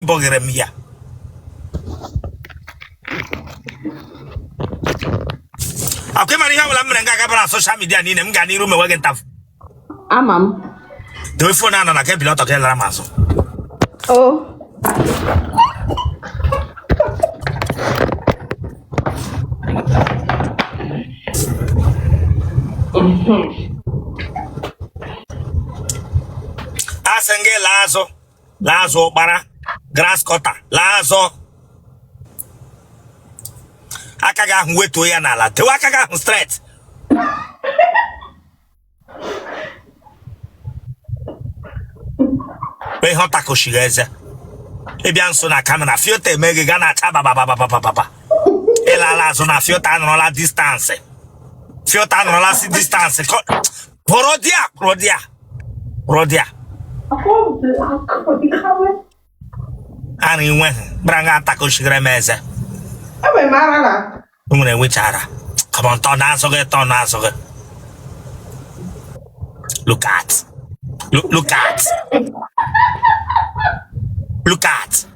Bọgịrị m ya. Akwa ị mara ihe ọbụla m mere nga agabara na social media niile m gaa n'iru mewe gị interview. Ama m. Dowe phone anọ na ka ebili ọtọ ka ị lara m azụ. Oh. Asị m gị laa azụ. Laa azụ ụkpara grass cutter laa azụ aka gị ahụ wetuo ya n'ala tewe aka gị ahụ straight ihe ọ takoshighị eze ị bịa nso na camera filter eme gị ga na-acha babababababa ị lala azụ na filter anọrọla distance filter anọrọla si distance pụrụ dị a pụrụ dị a pụrụ dị a ara inwe gbara nga atakoshighịrị m eze Enwere m ara na nwere enwechara come on turn azụ gị turn azụ gị look at look, look at look at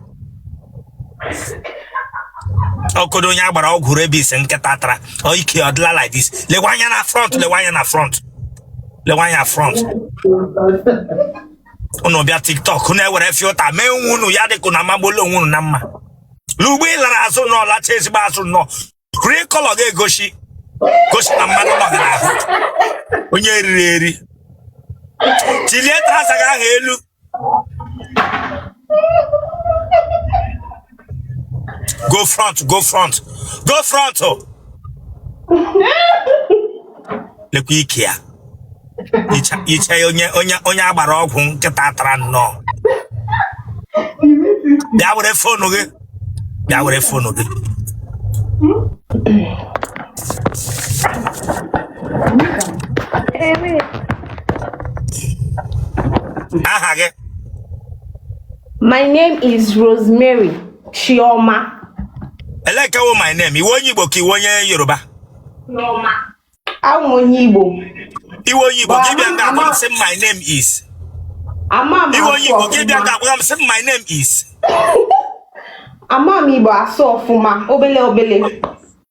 ọkọdọ onye agbara ọgwụ rabies nkịta tara ọ ike ọ dịla like this lewe anya na front lewe anya na front lewe anya front unu bịa tiktok unu ewere filter mee onwe unu ya dịka na amagbolu onwe unu na mma l'ugbo ị lara azụ nọ lacha ezigbo azụ nọ real color ga-egosi gosi na mmanụ nọ gị n'ahụ onye eriri eri chilie trouser gị ahụ elu go front go front go front o lekwa ike ya iche ya onye onye onye agbara ọgwụ nkịta tara nnọọ bịa were phone gị bịa were phone gị aha gị My name is Rosemary Chioma. Ele nke wụ my name ị wụ onye Igbo ka ị wụ onye Yoruba Awụ m onye Igbo. Ị wụ onye Igbo gị bịa nga agwa m sị my name is. Ama m Ị wụ onye asụ Igbo gị bịa ọfụma. nga agwa m sị my name is. Ama m Igbo asụ ọfụma obele obele.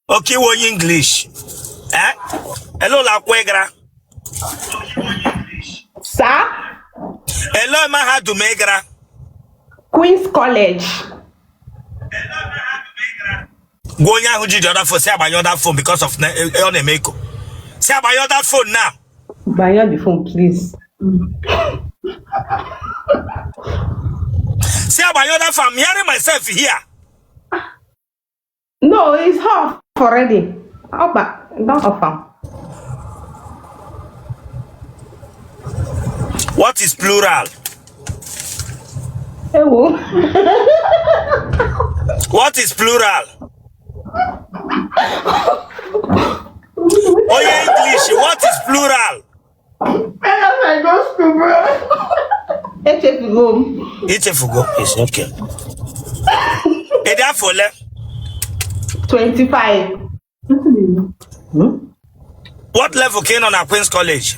Okay ị wụ onye English. Eh? Ele ụlọ akwụkwọ ị gara? Sir? Ele mahadum ị gara? Queen's College. Gwa onye ahụ ji the other phone sị agbanyụọ that phone because of ọ na-eme echo. Sị agbanyụọ that phone now. Gbanyụọ the phone, please. Sị agbanyụọ that phone. I'm hearing myself here. No, it's off already. Oba, don't off am. What is plural? Ewo. What is plural? Onye English, what is plural? I go school, bro. Echefugo m. Ichefugo. It's okay. Ị dị afọ ole? 25. What level ka ị nọ na Queen's College?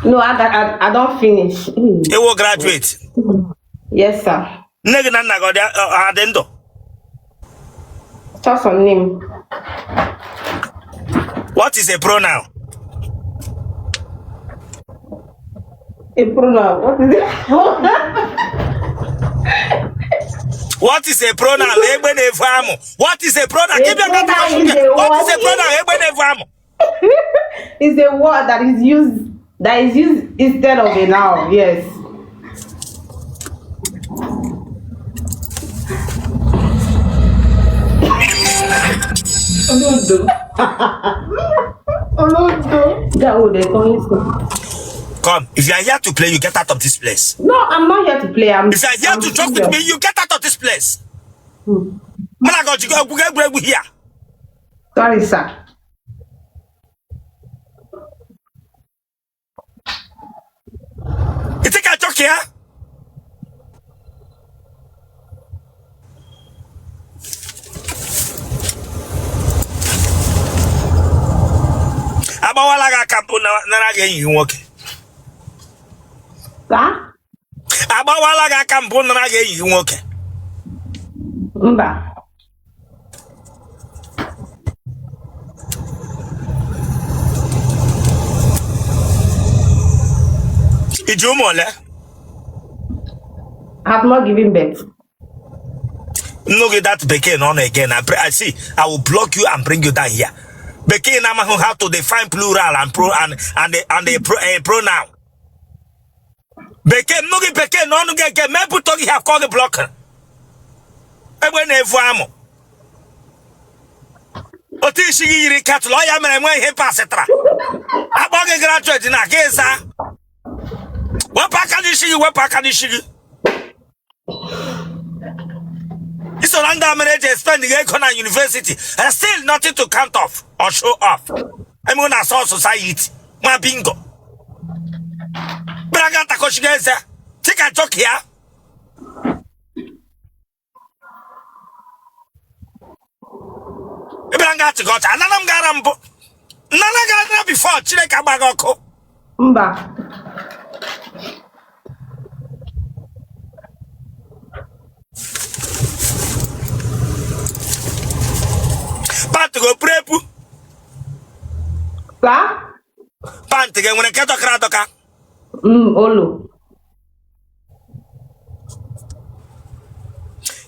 No, I don finish. Ị wụ graduate. Yes, sir. Nne gị na nna gị ha dị ndụ? Sọsọ nne m. What is a pronoun? A pronoun. What is it? What is a pronoun? Egbe na-evu amụ. What is a pronoun? A Give me a pronoun is a What is a word. pronoun? Egbe na-evu amụ. It's a word that is used instead of a noun. Yes. Olodo. Olodo. That would they call it. Come, if you are here to play, you get out of this place. No, I'm not here to play. I'm If you are here I'm to talk with serious. me, you get out of this place. Mụ na gị ọjị egwu egwuregwu here. Sorry, sir. You think I joke here? Agbawala gị aka mbụ nara gị enyi gị nwoke. Sir? Agbawala gị aka mbụ nara gị enyi gị nwoke. Mba. I ji ụmụ ole? I have not given birth. Nnu gị that bekee na ọ na-again. I see, I will block you and bring you down here. Bekee na amaghị how to define plural and pro and the pro, pronoun. Bekee nnu gị bekee na ọnụ gị eke mepụta gị ha kọ gị block. Egbe na-evu amụ. Otu isi gị yiri kettle ọ ya mere enwe ihe pasịtara. Akpọ gị graduate na gị za. Wepụ aka n'isi gị, wepụ aka n'isi gị. I so na ndị a mere eji spend gị ego na university and still nothing to count off or show off. Eme na asọ society nwa bingo. Bịara ga takọchiga eze chika joki ya. Ị bịara nga achịga ọcha anana m gara mbụ nnana gara before Chineke agbaghị ọkụ. Mba. Pant gị o puru epu? Sa? Pant gị nwere nke dọkara adọka? Olo.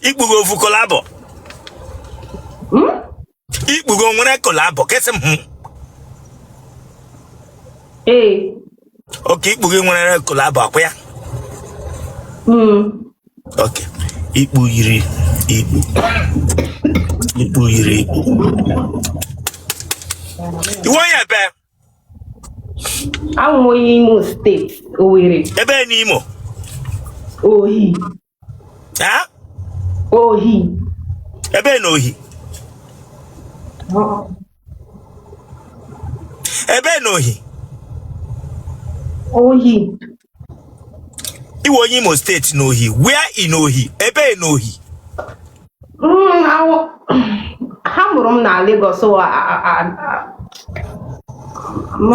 Ikpugo ofu collabo? Ikpugo nwere collabo kesị m hụ. Ee. Okay, ikpu gị nwere collabo akwa ya? Okay, ikpu yiri ikpu. Ikpu yiri ikpu. Ị wụ onye ebe? Awụ m onye Imo State, Owerri. Ebe n'Imo? Ohi. Ha? Ohi. Ebe na Ohi? Ebe na Ohi? Ohi. Ị wụ onye Imo State na Ohi. Where in Ohi? Ebe na Ohi? Ha mụrụ m na Lagos, so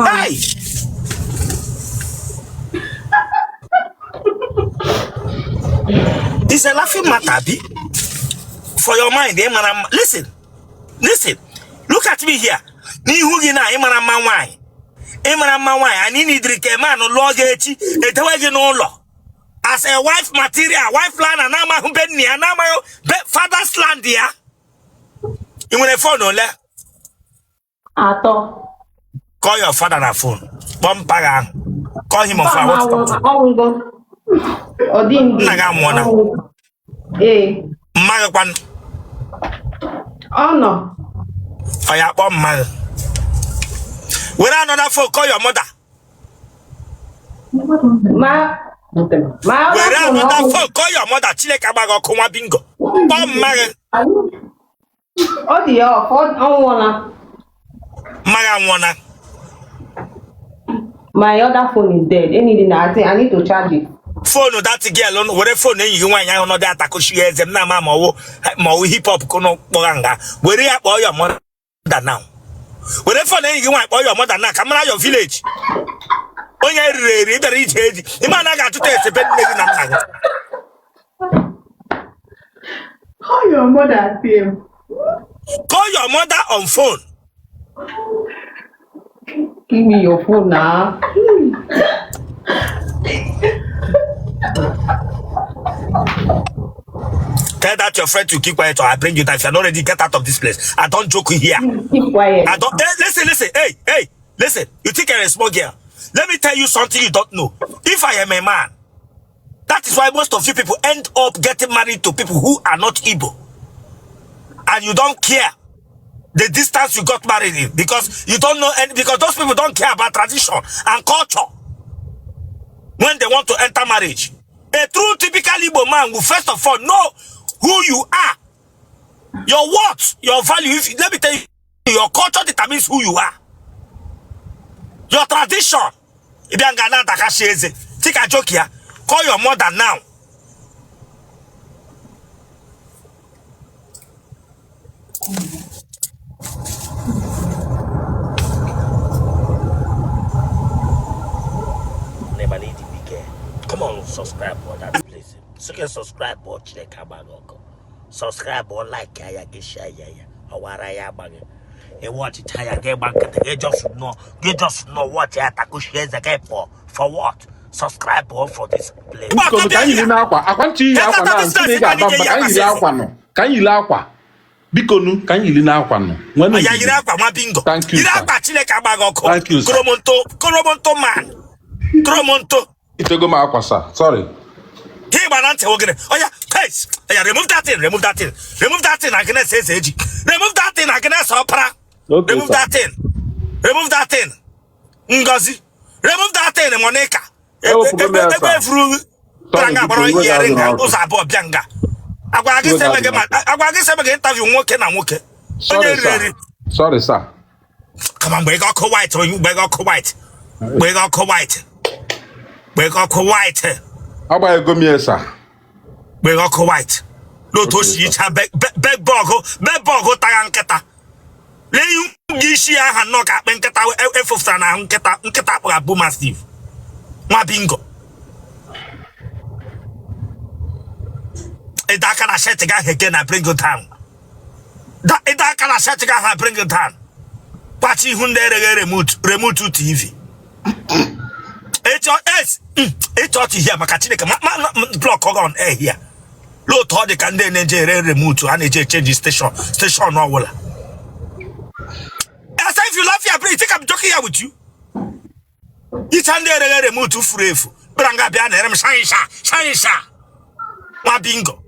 Hey! It's a laughing matter, bi. For your mind, ị mara mma. Listen, listen. Look at me here. N'ihu gị na ị mara mma nwaanyị. Ị mara mma nwaanyị, anyị nidiri ka man lụọ gị echi, edewe gị n'ụlọ. As a wife material, wife planner na-amaghị be nna ya, na-amaghị be father's land ya. Ị nwere phone ole? Atọ. Call your father na phone. Kpọọ mpa gị ahụ. Call him on phone. I want to talk to him. Ọnwụgo. Ọ dị ndụ. Nna gị anwụọla. Ee. Mma gị kwanụ? Ọ nọ. Ọ ya kpọọ mma gị. Were another phone, call your mother. Ma ma Were another phone, call your mother. Chineke agba gị ọkụ nwa bingo. Kpọọ mma gị. Ọ dị ya ọ nwụọla. Mma gị anwụọla. My other phone is dead. Anything I think I need to charge it. Phone that girl were phone enyi gị nwaanyị ahụ nọdụ atakoshi ya eze m na-ama ma ọwụ ma ọwụ hip hop kụnụ kpọga nga were ya kpọọ your mother now. Were phone enyi gị nwaanyị kpọọ your mother now ka mara your village. Onye riri eri bịara ije eji ịma na a ga-achụta ese be nne gị na nna gị. Call your mother, Tim. Call your mother on phone. Give me your phone now. Tell that your friend to keep quiet or I bring you down. If you're not ready, get out of this place. I don't joke here. Keep quiet. I don't. Hey, listen, listen. Hey, hey, listen. You think you're a small girl? Let me tell you something you don't know. If I am a man, that is why most of you people end up getting married to people who are not Igbo. And you don't care the distance you got married in because you don't know any, because those people don't care about tradition and culture when they want to enter marriage. A true typical Igbo man will first of all know who you are, your worth, your value. If let me tell you, your culture determines who you are. Your tradition. Take a joke here. Call your mother now. Come on, subscribe for that place. So can subscribe for Chineke agba gị ọkụ. Subscribe or like ya gị share ya ya ọwara ya agbaghị. Ị watchịcha ya gị gba nkịtị gị just nọ gị just nọ watch ya takushi eze gị pụọ for what? Subscribe or for this place. Biko ka anyị yiri n'akwa akwa nchi iyi akwa na nsị na ị ga-aba mba ka anyị yiri akwa nọ ka anyị yiri akwa biko nu ka anyị yiri n'akwa nọ nwee Ya yiri akwa nwa bingo. Thank you, Yiri sir. akwa Chineke agbaghị ọkụ. Thank you, sir. Koromonto koromonto man. Koromonto. Itego m akwa sir, sorry. Ka ịgba na ntị wogere. Oya, hey, oya, remove that thing, remove that thing. Remove that thing, Agnes eze eji. Remove that thing, Agnes ọpara. Okay, Remove sir. that thing. Remove that thing. Ngozi. Remove that thing, Monica. Ewepụgo m ya, Ebe sir. efuru Sorry, nga biko, gbara iwe ihe ga-adị nga n'ọkụ. ụzọ abụọ bịa nga. Agwara gị Iwe sị ga-adị eme gị n'ọkụ. agwara gị sị eme gị interview nwoke na nwoke. Onye Sorry, riri sir. eri. Sorry, sir. Kama mgbe ị ọkụ white onye mgbe ị ọkụ white. Mgbe ị ọkụ white. Mgbe ị ọkụ white. Agbanyego m ya, sir. Mgbe ị ọkụ white. N'otu o si yicha bedbug tagha nkịta. Lee ihu gị isi ya aha nnọọ ka akpị nkịta efofutara na ahụ nkịta nkịta akpọga bu mastiff. Nwa bingo. Ịdọ aka na shirt gị ahụ again na bring you down. Ịdọ aka na shirt gị ahụ bring you down. Kpachi ihu ndị ereghe remote remote TV. Ịchọ ọchị here maka Chineke ma block ọ on air here. Lee otu ọ dị ka ndị na-eje ere remote a na-eje echange station station ọbụla. I said if you laugh here, please think I'm joking here with you. Icha ndị ereghe remote furu efu bịara nga bịa na-ere m shaisha shaisha nwa bingo.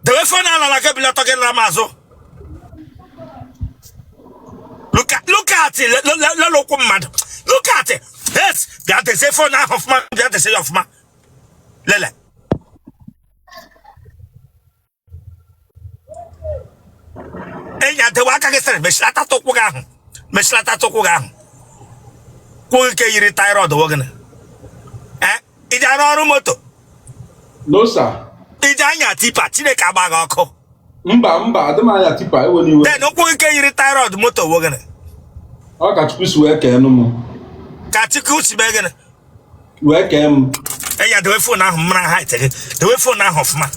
Dewe phone ala na kebụl gị nara m azụ. Look at look at it. Lele ụkwụ mmadụ. Look at it. Yes, bịa dese phone ahụ ọfụma bịa dese ya ọfụma. Lele. Enyi adewe aka gị sịrị mechilata ụkwụ gị ahụ. Mechilata ụkwụ gị ahụ. Kwụ gị ka yiri thyroid wụ gịnị? Eh, iji arụ ọrụ moto. No, sir. Iji anya tipper Chineke agba gị ọkụ. Mba, mba, adị m anya tipper ewe n'iwe. Then ụkwụ gị ka yiri thyroid moto wụ gịnị? Ọ ka Chukwu si wee kee nụ m. Ka Chukwu si mee gịnị? Wee kee m. Enyi dewe phone ahụ mara height gị. Dewe phone ahụ ọfụma.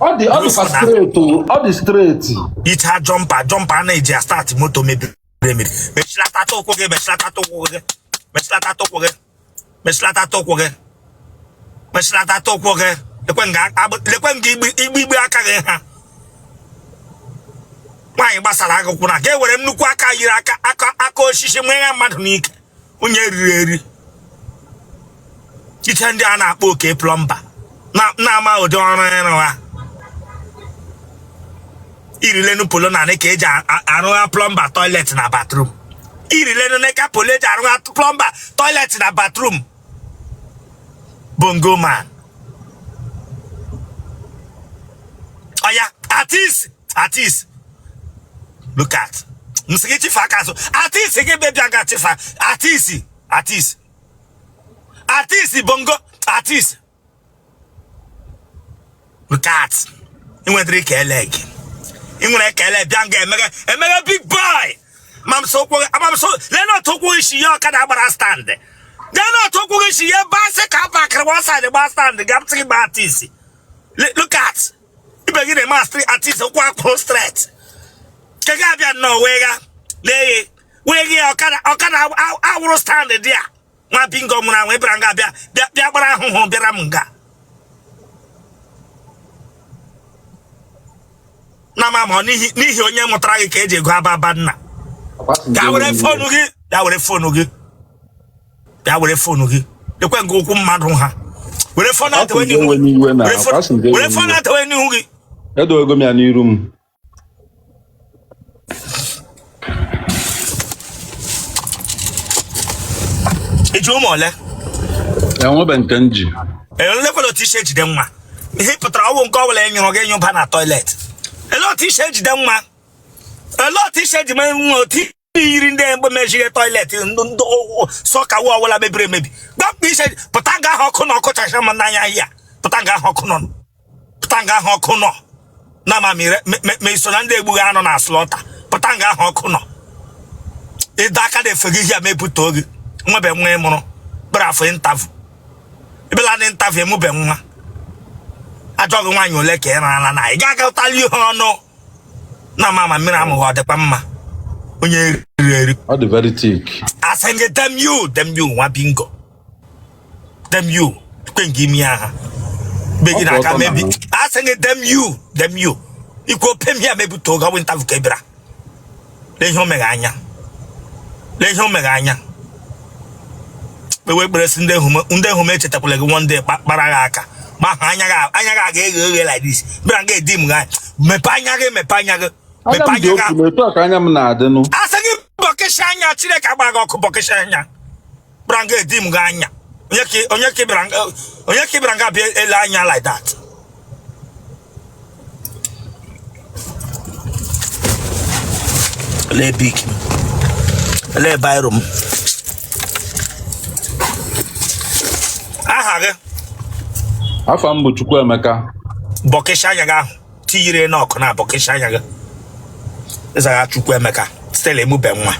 Ọ dị ọ dịkwa straight o, ọ dị straight. Icha jumper jumper a na-eji astart moto mebiri emebi. Mechilata ụkwụ gị mechilata ụkwụ gị mechilata ụkwụ gị mechilata ụkwụ gị mechilata ụkwụ gị lekwe nga igbe igbe aka gị ha. Nwaanyị gbasara agụkwụ na ga-ewere nnukwu aka yiri aka aka aka osisi nwee ya mmadụ n'ike onye riri eri. Iche ndị a na-akpọ oke plumber na-ama ụdị ọrụ ịrụ ha. Irilenu polo na ka eji arụgha plumber toilet na bathroom. Irilenu neka polo eji arụgha plumber toilet na bathroom. Bongo man. Oya, artist, artist. Look at. Nsị gị chife aka azụ. Artist gị bịa ga chifa. Artist, artist. Artist bongo, artist. Look at. Ị nwetara ike ele gị. Ị nwere ekele bịa nga emeghe emeghe big boy. Amamso lee na otu ụkwụ isi ya ọkada agbara stand. Lee na otu ụkwụ isi ya ebe asị ka abakịrị one side gba stand ga m sị gị gba artist. Look at. Ibe gị na-eme artist ụkwụ akwụrụ straight. Nke gị abịa nnọọ wee gha lee wee gị ọkada ọkada awụrụ stand dị a nwa bingo nwụrụ anwụ ịbịara nga bịa bịa bịa gbara ahụhụ bịara m nga na ma ma ọ n'ihi onye mụtara gị ka eji ego aba nna. Bịa were phone gị bịa were phone gị bịa were phone gị lekwe nga ụkwụ mmadụ ha were phone adewe n'ihu were phone adewe n'ihu gị. Edowego m ya n'iru m. Iji ụmụ ole? Enwebe nke m ji. Elekwala otu isi ejide nwa. Ihe pụtara ọwụ nke ọbụla nyụrụ gị nyụba na toilet. Ele otu isi ejide nwa. Ele otu isi ejide nwa otu yiri ndị mgbe mejighi toilet ndị sọkawu ọbụla mebiri emebi. Gbapụ isi pụta nga ahụ ọkụ na ọkụ chacha m n'anya ya. Pụta nga ahụ ọkụ nọ. Pụta nga ahụ ọkụ nọ. Na ma ma iso na ndị egbughị anụ na slaughter. Pụta nga ahụ ọkụ nọ. Ịdọ aka na-efe gị ihe ma ebute gị. Nwebe nwa ị mụrụ. Bịara afọ interview. Ebela na interview emube nwa. Ajọ gị nwaanyị ole ka ị rarala na ị ga-aga ụtali ihe ọnụ na mama mmiri amụghị ọ dịkwa mma onye riri eri. Ọ dị very thick. Asị gị damn you, damn you, nwa bingo, damn you, kwe nke imi aha be gị Ọ kwụ n'aka ọtọ mebi na asị gị damn you, damn you, ikwu ope m ya mebute oge ọbụ interview ka ị bịara. Lee ihe o meghe anya, lee ihe o meghe anya. Kpewe ekpere si ndị hụ m echetakwala gị one day kpara gị aka ma ahụ anya gị, anya gị aga eghe eghe like this. Bịara nga edi m gị anya. Mepee anya gị, mepee anya gị, Anya mepee m dị anya gị. open, otu a ka anya m na-adịnụ. Asị gị bọkịsị anya, Chineke agba gị ọkụ, bọkịsị anya. Bịara nga edi m gị anya. Onye ka bịara nga bịa ele anya like that? Lee bic m, lee biro m. Aha gị? Afa m bụ Chukwuemeka. Bọkịsị anya gị ahụ tinyere n'ọkụ na bọkịsị anya gị. Ịzagha Chukwuemeka still emube nwa.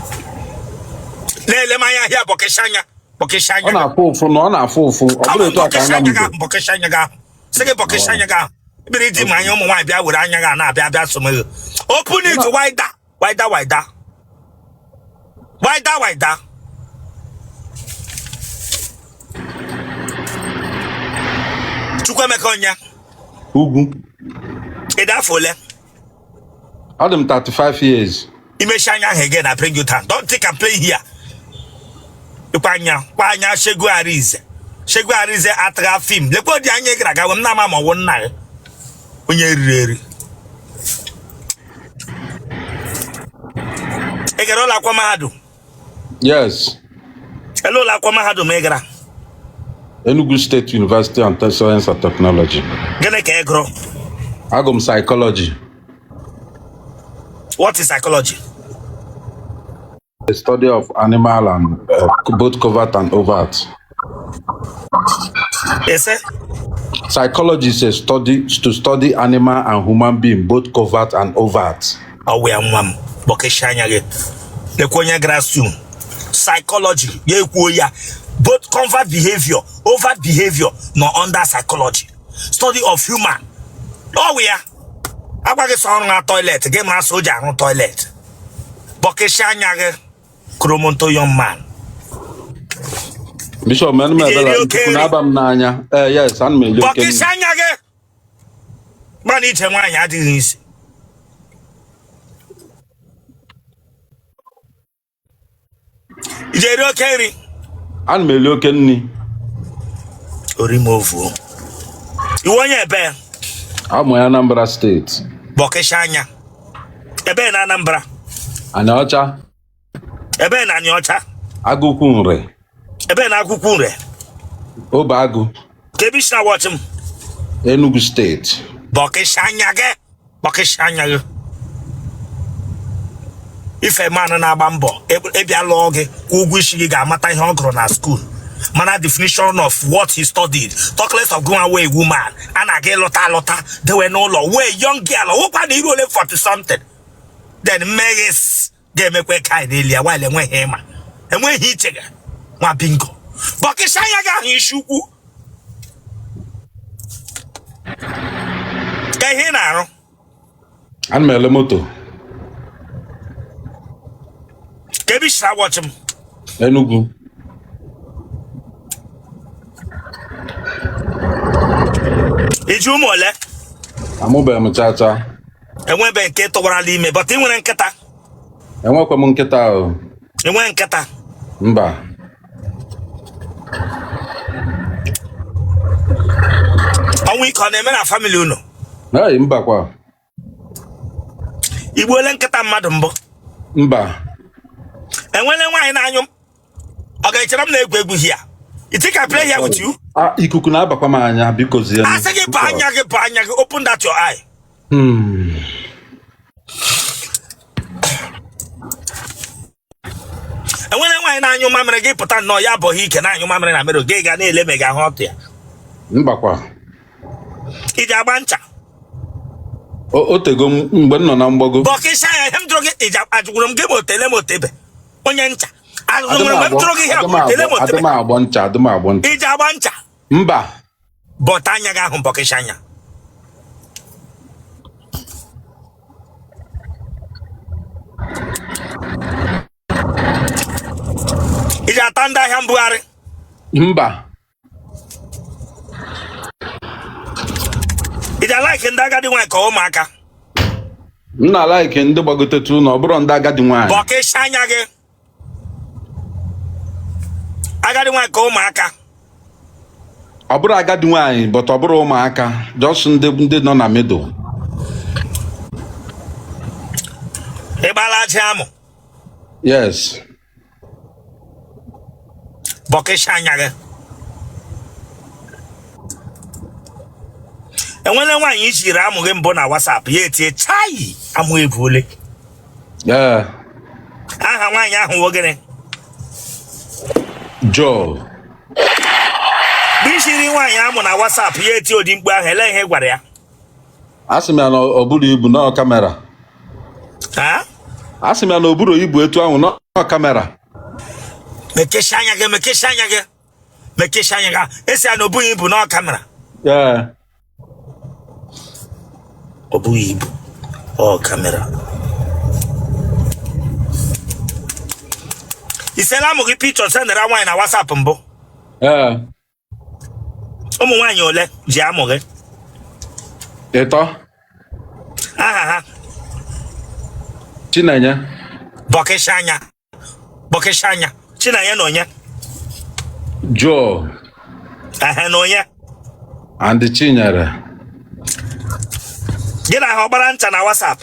Na-ele m anya ahịa, bọkịsị anya, bọkịsị Ọ anya gị. na-afụ ụfụ na ọ na-afụ ụfụ. Ọ bụrụ etu a ka Bọkịsị anya m anya gị dị. ahụ, bọkịsị anya gị ahụ. Sị gị bọkịsị anya gị ahụ. Ebere di m anya ụmụ nwaanyị bịa were anya gị a na-abịa abịa so m gị. Open it wider, wider, wider. Wider, wider. Chukwuemeka onye? Ugwu. Ị dị afọ ole? Adị m 35 years. Imechi anya ahụ again, I bring you down. Don't think I'm playing here. Ịkwa anya, kwa anya Segun Arize. Segun Arize atagha film. Lekwa ụdị anya ị gara aga, m na-ama ma ọ wụ nna gị. Onye riri eri. Ị gara ụlọ akwụkwọ mahadum? Yes. Ele ụlọ akwụkwọ mahadum ị gara? Enugu State University and Science and Technology. Gịnị ka ị gụrụ? Agụ m psychology. What is psychology? The study of animal and both covert and overt. Ese? Psychology is a study to study animal and human being, both covert and overt. Ọ wụ ya nwa m, bọkịsị anya gị. Lekwa onye gara school. Psychology, ya ekwuo ya. Both covert behavior, overt behavior nọ under psychology. Study of human. Ọ wụ ya. Agwa gị sọ ọrụ na toilet, gị mara sọ o ji arụ toilet. Bọkịsị anya gị, kromonto young man. Bishop, menu m Ị ga-eri ebela oke ikuku nri? na-aba m n'anya. Ee, yes, ana m eri oke nri. Bọkịsị anya gị. Mana ije nwaanyị adịghị isi. Ị ga-eri oke nri? Ana m eri oke nri. Orimovuo. Iwe onye ebe? Amụ ya Anambra steeti. Bọkịsị anya. Ebe na Anambra? Anịọcha. Ebe na Anịọcha? Agụkwu Nre. Ebe na Agụkwu Nre? Obeagụ. Ka ebe isi na wọchị m? Enugu steeti. Bọkịsị anya gị, bọkịsị anya gị. Ife manụ na-agba mbọ ịbịa lụọ gị kwụ ụgwọ isi gị ga-amata ihe ọ gụrụ na school, mana definition of what he studied, talk less of going away woman a na-aga ịlụta alụta dewe n'ụlọ wee young girl wụkwa na iru ole 40 something, then mmeghe ga-emekwa ka anyị n'elu ya while enweghị ịma, enweghị iche gị nwa bingo. Bọkịsị anya gị ahụ isi ukwu. Ka ihe ị na-arụ? Ana m ele moto. Ka ebe isi na-awọchị m? Enugu. Iji ụmụ ole? Amụbeghị m chaa chaa. Enwebe nke tụwarala ime, but ị nwere nkịta? Enwekwa m nkịta ahụ. Enwe nkịta? Mba. Ọnwụ ike ọ na-eme na family unu? Ei, mba kwa. Igbuole nkịta mmadụ mbụ? Mba. Enwele nwaanyị na-anyụ m? Ọ ga-echere m na-egwu egwu here? You think I play here with you? Ah, ikuku na-abakwa m anya, biko zie. Asị gị bụ anya gị, bụ anya gị, open that your eye. Enwere nwaanyị na-anyụ mamịrị gị pụta nnọọ ya abụghị ike na-anyụ mamịrị na mmiri gị ga na-ele ma ị ga-ahụ ọtụ ya? Mbakwa. Iji agba ncha? O tego m mgbe m nọ na mgbago. Bọkịsha ya, ihe m jụrụ gị, iji ajụkwuru m gị ma otele m otebe onye ncha ajụrụ m mgbe m jụrụ gị ihe a, otele m Adị otebe m agbọ ncha, adị m agbọ ncha. Iji agba ncha? Mba. Bọta anya gị ahụ, bọkịsha anya. ata ndị ahịa mbugharị? Mba. Ị ji a-like ndị agadi nwaanyị ka ụmụaka? M na-a-like ndị gbagotetu na ọ bụrụ ndị agadi nwaanyị. Bọkịsha anya gị. Agadi nwaanyị ka ụmụaka? Ọ bụrụ agadi nwaanyị, but ọ bụrụ ụmụaka, just ndị nọ na middle. Ị gbala ajị amụ? Yes. Bọkịsha anya gị. Enwere nwaanyị i ziri amụ gị mbụ na WhatsApp, ya etie, "Chai, amụ ebuole"? Yeah. Aha nwaanyị ahụ wụ gịnị? Joe. Mgbe i ziri nwaanyị amụ na WhatsApp, ya eti odi mkpu ahụ, ele ihe ị gwara ya? Asị m ya na ọ buru ibu na camera. Ha? Asị m ya na o buru ibu etu ahụ na camera. Mekesha anya gị, mekesha anya gị, mekesha anya gị. Ị sị ya na o bughị ibu na camera? Yeah. Ọ bụghị ibu, ọ camera. I sela amụ gị picture sendara nwaanyị na WhatsApp mbụ? Ee. Ụmụ nwaanyị ole ji amụ gị? Ịtọ. Aha ha? Chinenye. Bọkịsha anya, bọkịsha anya. Chinenye na onye? Joe. Ehe, na onye? And Chinyere. Gị na ha ọ gbara ncha na WhatsApp?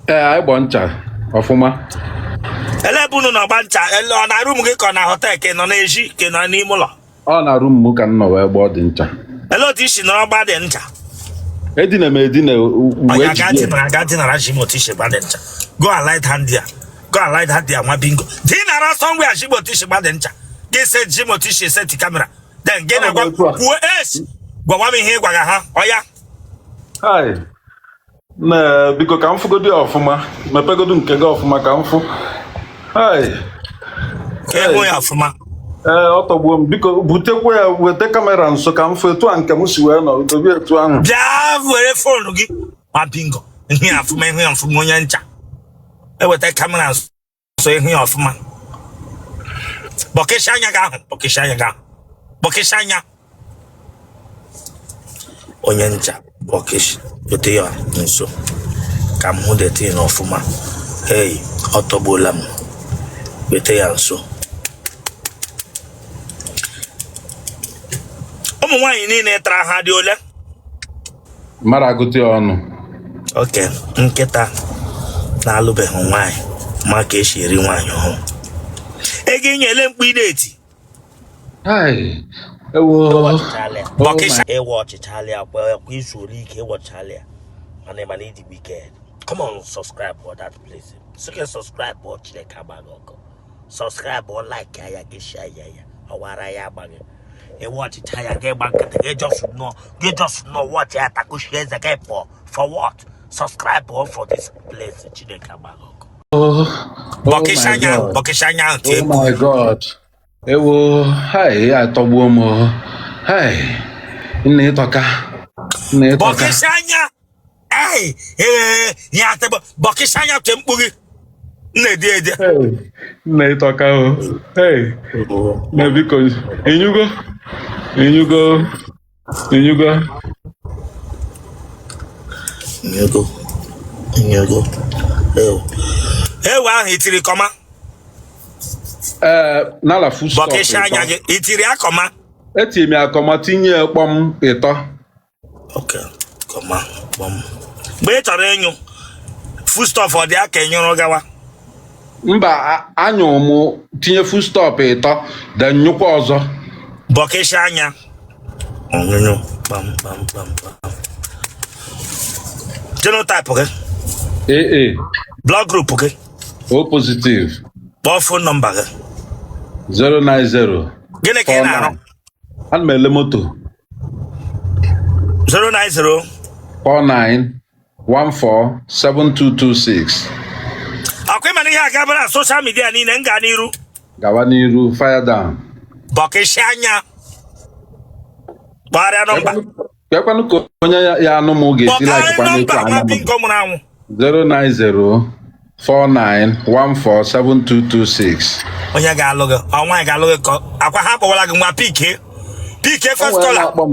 Ee, anyị gbọ ncha ọfụma. Ele ebe unu nọ gba ncha? Ele ọ na room gị ka ọ na hotel, ka ị nọ n'ezi, ka ị nọ n'ime ụlọ? Ọ na room m ka m nọ wee gbọọ dị ncha. Ele otu i si nọrọ gba dị ncha? Edina m edina wee Ọya, gaa jide. dinara, gaa dinara. Ji m otu i si gba dị ncha. Go and lie down there, go and lie down there. Nwa bingo, dinara somewhere. Ji m otu i si gba dị ncha. Gị se ji m otu i si set camera, then gị Ọ na-agwa bụ otu a. kwuo es, gwawa m ihe ị gwara ha. Ọya. Hi. Na biko, ka m fụgodi ya ọfụma. Mepegodu nke gị ọfụma ka m fụ. Hi. Ka ị hụ ya ọfụma. Ee, ọ tọgbuo m. Biko butekwa ya, weta camera nso ka m fụ etu a nke m si wee nọ dobe etu ahụ. Bịa were phone gị. Nwa bingo, ihu ya ọfụma, ihu ya ọfụma. Onye ncha eweta camera nso, ihu ya ọfụma. Bọkịsha anya gị ahụ, bọkịsha anya gị ahụ, bọkịsha anya. Onye ncha, bọkịsh, weta ya nso ka m hụ the thing ọfụma. Hey, ọ tọgbuola m. Weta ya nso. Ụmụ nwaanyị niile tara, ha dị ole? Mara agụta ya ọnụ. Oke nkịta na-alụbeghị nwaanyị ma ka esi eri nwaanyị ọhụrụ. Ego inyele mkpu ị na-eti. Hi. Ewo. Bọkịsha ịwa ọchịchalị akwa akwa izuola ike ịwọchalị ya, mana ị mana ịdị wicked. Come on, subscribe for that place. Sị subscribe ọ, Chineke agbaghị ọkụ. Subscribe ọ, like ya, gị share ya, ya ọwara ya agbaghị. Ịwa ọchịcha ya, gị gba nkịtị, gị just nọ, gị just nọ watch ya, takushie eze gị pụọ. For what? Subscribe ọ for this place. Chineke agbaghị ọkụ. Oh Bọkịsha my anya. God. Bọkịsha anya ahụ, tie Oh mkpu. my God. Ewo. Hi, ya atọgbuo m o. Hi. Nna, ịtọka. Nna, ịtọka. Bọkịsha anya. Ei, ee, ya atịbọ. Bọkịsha anya, tie mkpu gị m na-ede ede. Hey. Nna, ịtọka o. Hey. Na biko, enyugo. Enyugo. Enyugo. Nyego, nyego. Ew, ewe ahụ itiri comma? Ee, n'ala full stop. Bọkịsha anya ịtọ. gị. Itiri ya comma? Etiri m ya comma, tinye kpọm ịtọ. Ok, comma, kpọm. Mgbe ị chọrọ ịnyụ, full stop ọ dị aka ịnyụrụ gawa? Mba, anyụ m tinye full stop ịtọ, then nyụkwa ọzọ. Bọkịsha anya. Ọnyụnyụ kpam kpam kpam kpam. Genotype gị? AA. Blood group gị? O positive. Kpọọ phone number gị. 090 Gịnị ka ị na-arụ? Ana m ele moto. 090 49 14 7226. Akwa ịma na ihe agabara na social media niile m gaa n'iru? Gawa n'iru, fire down. Bọkịsha anya, gbagharịa number. Kekwanụ ka onye ya anụ m ga-esi Kpọkarị laikikwa n'etu nọmba anya nwa m. bingo mụrụ anwụ. 090 49147226. Onye ga-alụ gị, ọ nwaanyị ga-alụ gị, ka akwa ha kpọwara gị nwa. Pick, pick first O nwere caller. na-akpọ m.